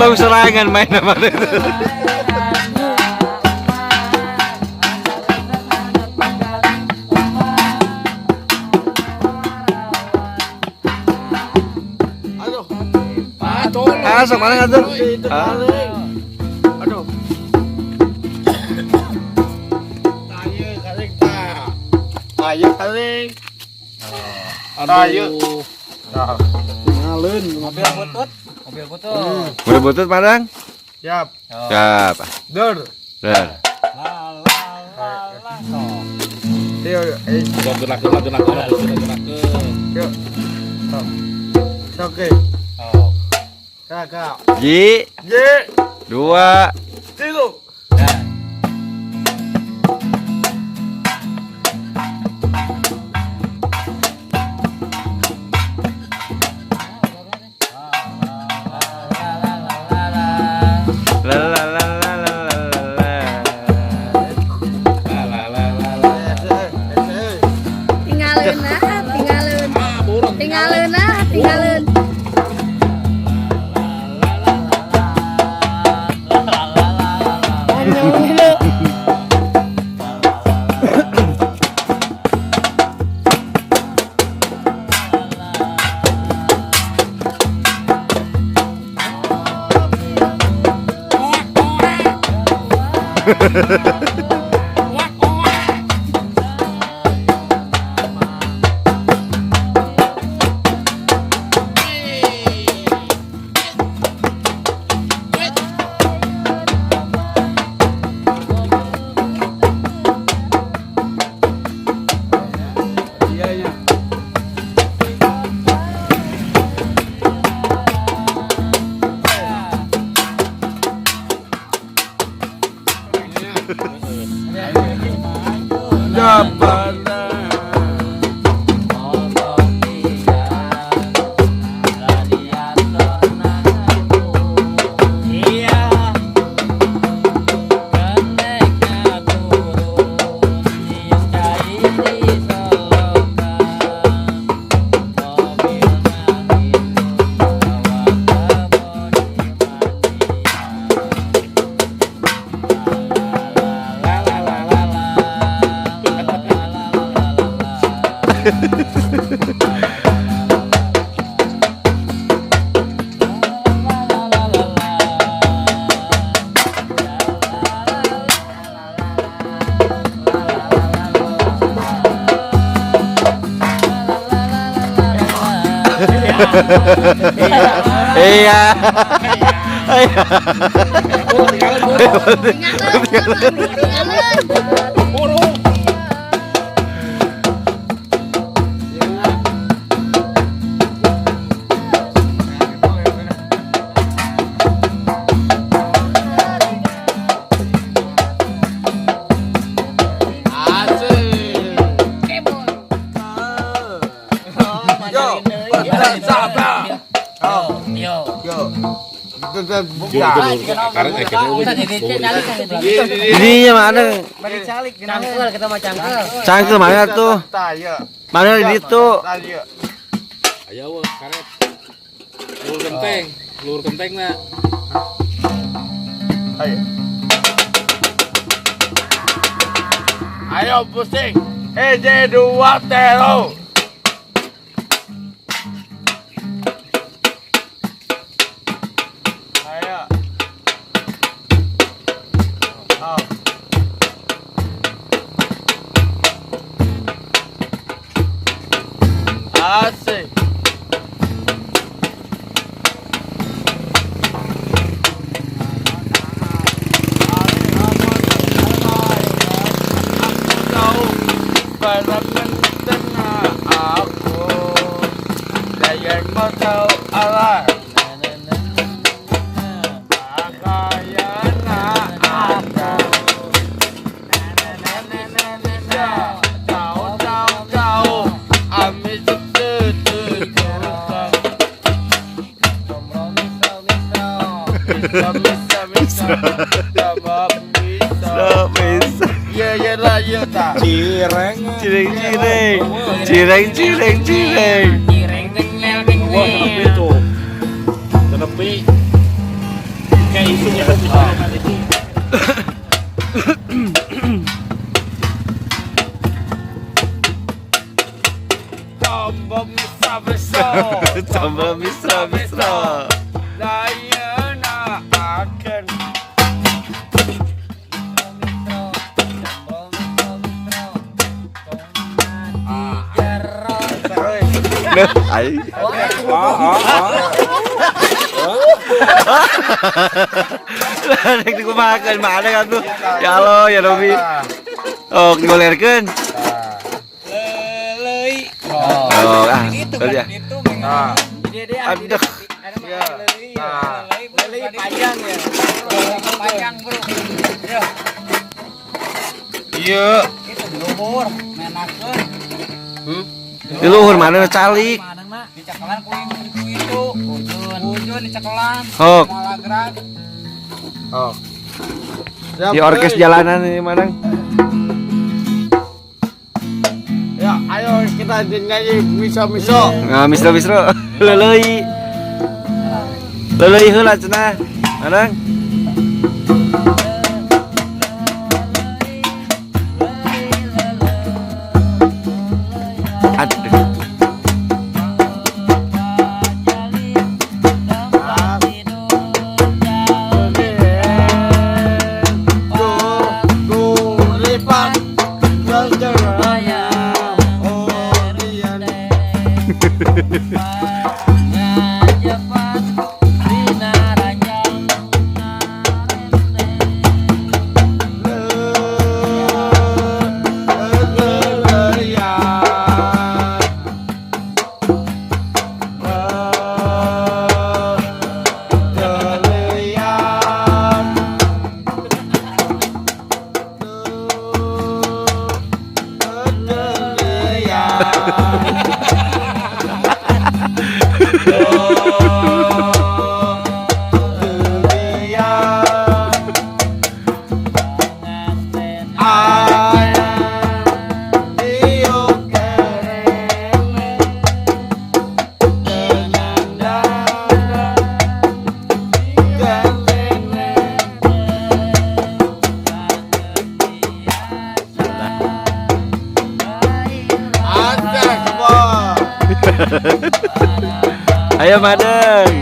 Tong serangan main apa itu. Aduh. Ah, sok mana atuh? Ah. Aduh. Tayo kaling ta. Tayo kaling. Tayo. Ngaleun. Mobil butut. Mobil butut. Udah butut padang? Siap. Siap. Dur. Dah. La la la la. Sok. Yo, eh, Gerak gerak gerak gerak gerak. yo. Oke. Sok. Kakak. Ji, J, dua, tilu. Dah. la la la la la la la. La la la la la. Tinggalin ah, tinggalin. Ah, burung. Tinggalin ah, tinggalin. Iya, iya. Dapat. Iya. Keneknya turun, cium cai di selokan. Mobilnya itu bawa ke bodi mandian. La la la la la la la la la la. Iya. Iya. Tinggalin, tinggalin. Burung. Asik. Kebon. Yo, sama. Yo. Yo. Buka. Ini mana? Cangkel kita mah cangkel. Cangkel mana tuh? Tayo. Mana di situ? Tayo. Ayo weh, karet. Lur kenteng, lur kenteng na. Ayo. Ayo pusing. EJ dua telo. Ayo. Oh. Asik. Tahu barang tengah aku saya mau tahu Allah Pakaiana aku tahu tahu tahu ami bisa bisa bisa bisa Bisa. Iya iya lah iya tak. Cireng. Cireng cireng. Cireng cireng cireng. Cireng kenel Wah, kenel. tepi tuh. Tepi. Kayak isunya itu. Tombo misra misra. Tombo misra misra. Dayana akan. Ai. Rek dikumahakeun mana kan tuh. Ya Allah ya Robi. Oh, digolerkeun. Leuleuy. Oh, ah. Itu Ya. itu Nah. Aduh. Leuleuy panjang ya. Panjang, Bro. Ya. Iya. Itu di luhur, menakeun. Di luhur mana calik. Dicekelan ku itu. Ujun. Ujun dicekelan. Hok. Moal gerak. Oh. Di orkes jalanan ini mana? Ya, ayo kita nyanyi miso-miso. Nah, misro-misro. Leuleuy. Leuleuy heula cenah. Manang. Aduh. Ayo Madeng.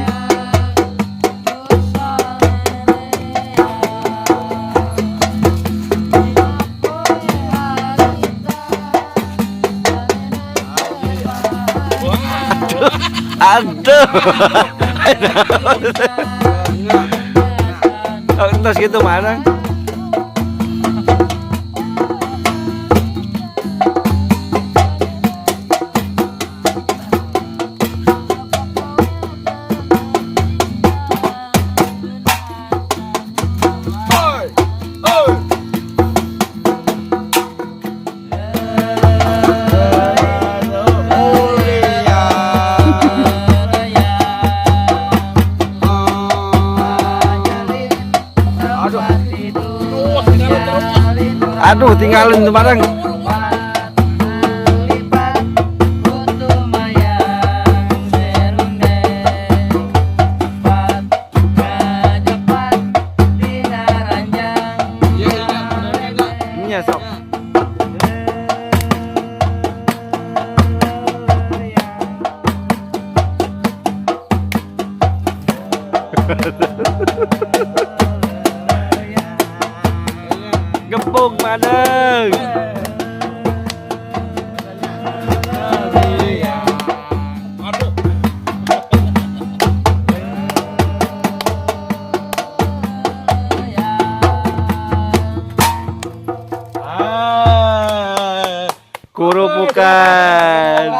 Aduh. Aduh. Entos gitu mana? Aduh, tinggalin tuh barang. Iya, sok. Gepung Madeng. Kurupukan.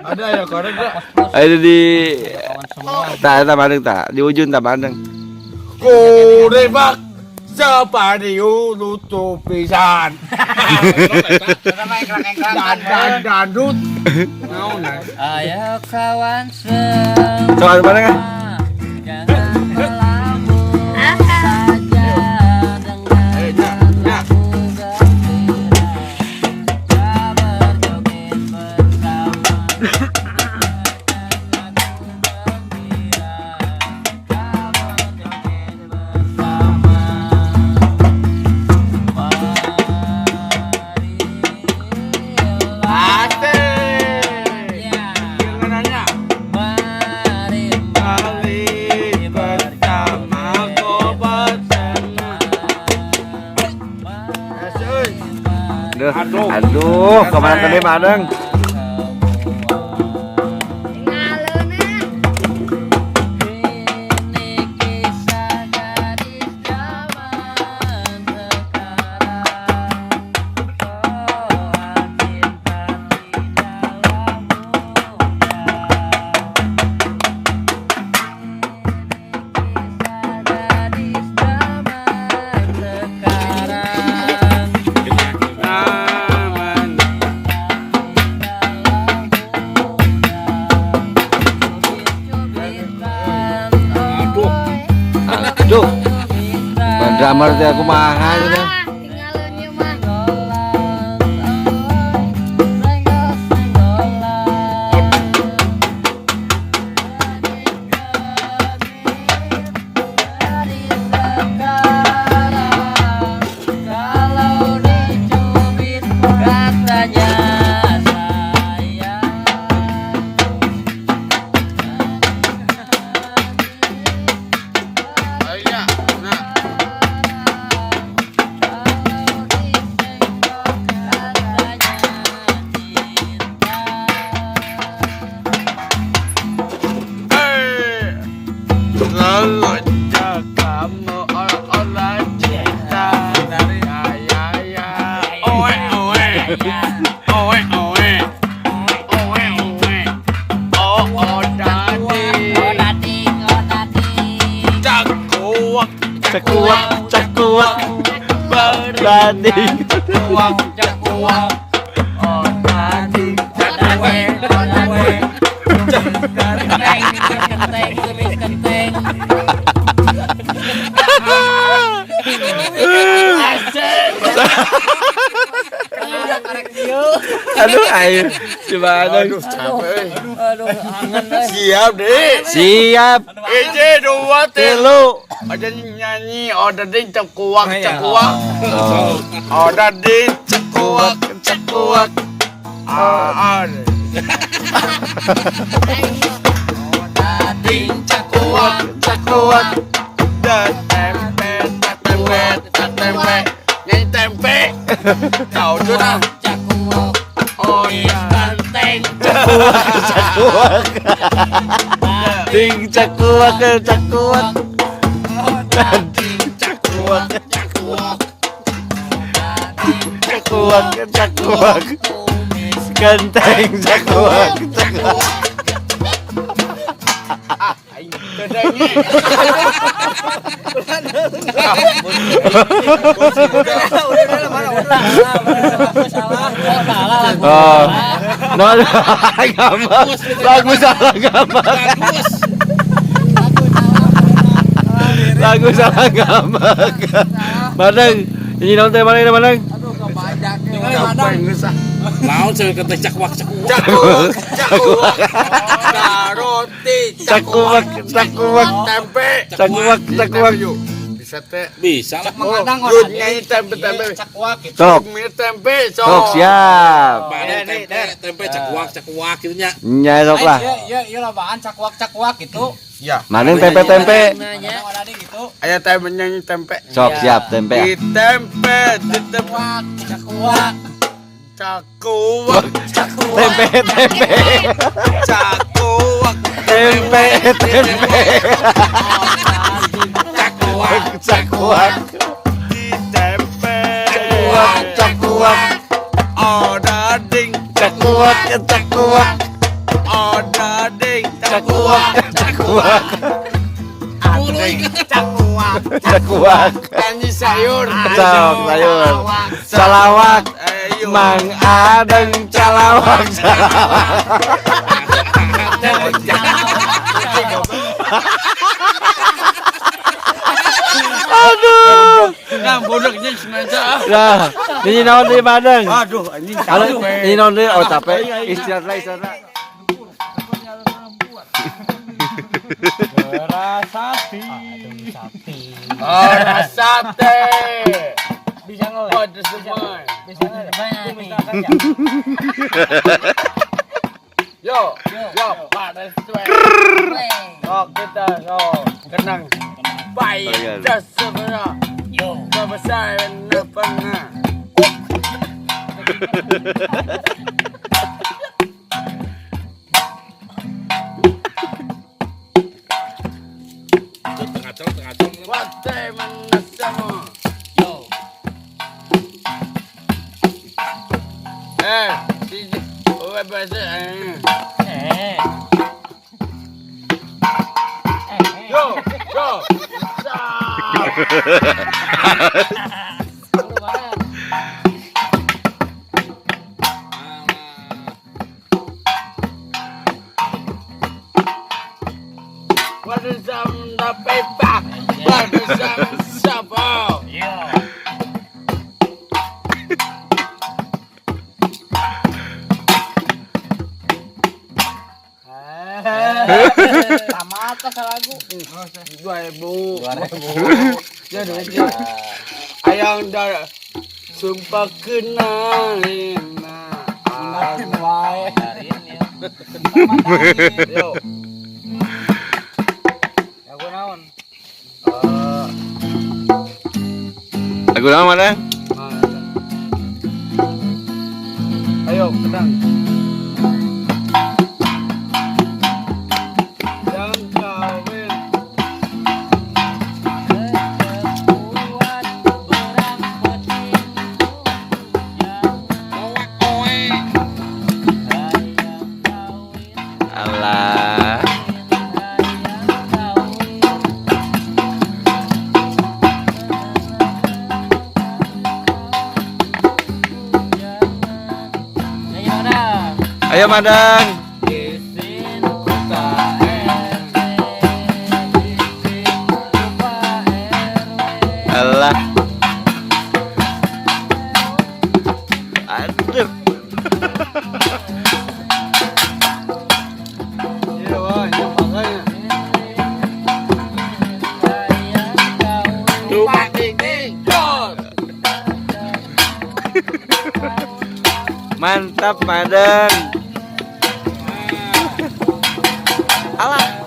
Ada ya korek enggak? Ada di tak tak bandeng tak di ujung tak bandeng. Kurebak sepadiu lucu pisan. Dan dandut. Ayo kawan semua. Soal bandeng ah. Jangan melamun saja dengan lagu gembira. Kita berjoget bersama. Aduh, aduh, kemana tadi Madeng? Tinggalin ah. Ini kisah gadis zaman sekarang, soal cinta tidaklah mudah. Ini kisah gadis zaman sekarang, Aduh. Aduh, drummer teh aku mahal gitu. Ah, tinggalin ieu mah. Kalau dicubit katanya sayang. Ayo, nah. Kalau disenggol katanya cinta. Eh, lalu kamu orang-orang cinta dari ayah. Oe oe, oe oe, oe oe, oh oh dadi, Oh dading, oh dading. cakuak Cekuak, cekuak, bading. cakuak cakuak, oh dadi, Kenteng, kenteng, kenteng, tumis kenteng. Aduh, ayo si Madeng. Aduh capek. Aduh, angen euy. Siap deh. Siap, Ije dua telu. telu. Ada nyanyi, oh dadi cekuak cekuak. Oh. Oh dadi cekuak cekuak. Ah, ah. Dading, Cekuak cekuak. Dan tempe tempe tempe. Nyanyi tempe. Tahu sudah. cakuak, Oh iya. kenteng. Cekuak, cekuak. Ding cekuak, cekuak. Ding cekuak, Cekuak. cekuak, cekuak. Tumis Ganteng cekuak, cekuak. Kedengi. salah lagu. Oh. No, gampang. Lagu salah gampang. Bagus. Lagu salah gampang. Madeng, ini nonton mana ini Madeng? Capek ngesah. Lawan saya kata cakwak cakwak. Cekuak cekuak. Roti Cekuak, cekuak, tempe. cekuak, cekuak. Yuk. Bisa teh. Bisa lah. Oh, nyanyi tempe tempe. Sok, Mie tempe sok. sok siap. Padahal tempe tempe cakwak cakwak gitu nya. Nya sok lah. Iya, iya lah cakuak cakuak gitu. Ya. Madeng tempe-tempe. Nanya. Ada gitu. Ayo tempe nyanyi tempe. Sok siap tempe. Di tempe, di tempe, Cakuak. cakuak, Tempe, tempe, cakuak, tempe, tempe. Cakwak. Cekuak, di tempe. cekuak, cekuak, Oh dading, cekuak, cekuak, oh dading, cekuak, cekuak, cakuak. cekuak. Nyanyi sayur. Sok sayur. Salawat. Ayo. Mang Adeng calawak calawak. Aduh. Nah, bodoknya sengaja. Ah. Nah, ini naon deui Madeng? Aduh, anjing Halo, capek. ini naon deui? Oh, capek. Istirahat lah, istirahat lah. Oh, sate. Bisa ngelek. Waduh semua. Bisa ngelek. Banyak. Yo, yo, Pak Restu. Oh, kita oh, kenang. Baik, Oh, iya. dah sebenarnya. Yo. Sebesar pernah. Tengah cong, tengah cong. Wate manasamo. Yo. Eh, oh, bahasa. Eh. Yo, yo. What is the paper? What is the Yo. Tamat lah lagu. 2000. 2000. Ya duit. Ayang dah sumpah kenalin. Mandarin wae. Mandarin ya. Mandarin. Yo. Lagu naon? Lagu nama mana? Ayo, pedang. Yang kawin Kuat berang peting Kowe kowe. hayang kawin Alah. hayang kawin. Nyanyi mana? Ayo Madang. Isin ku Pak RT, isin ku Pak RW. Alah. Aduh. Iya, wah, ini makanya. Hayang kawin. Lupa ini, jor. Mantap Madang. Alah.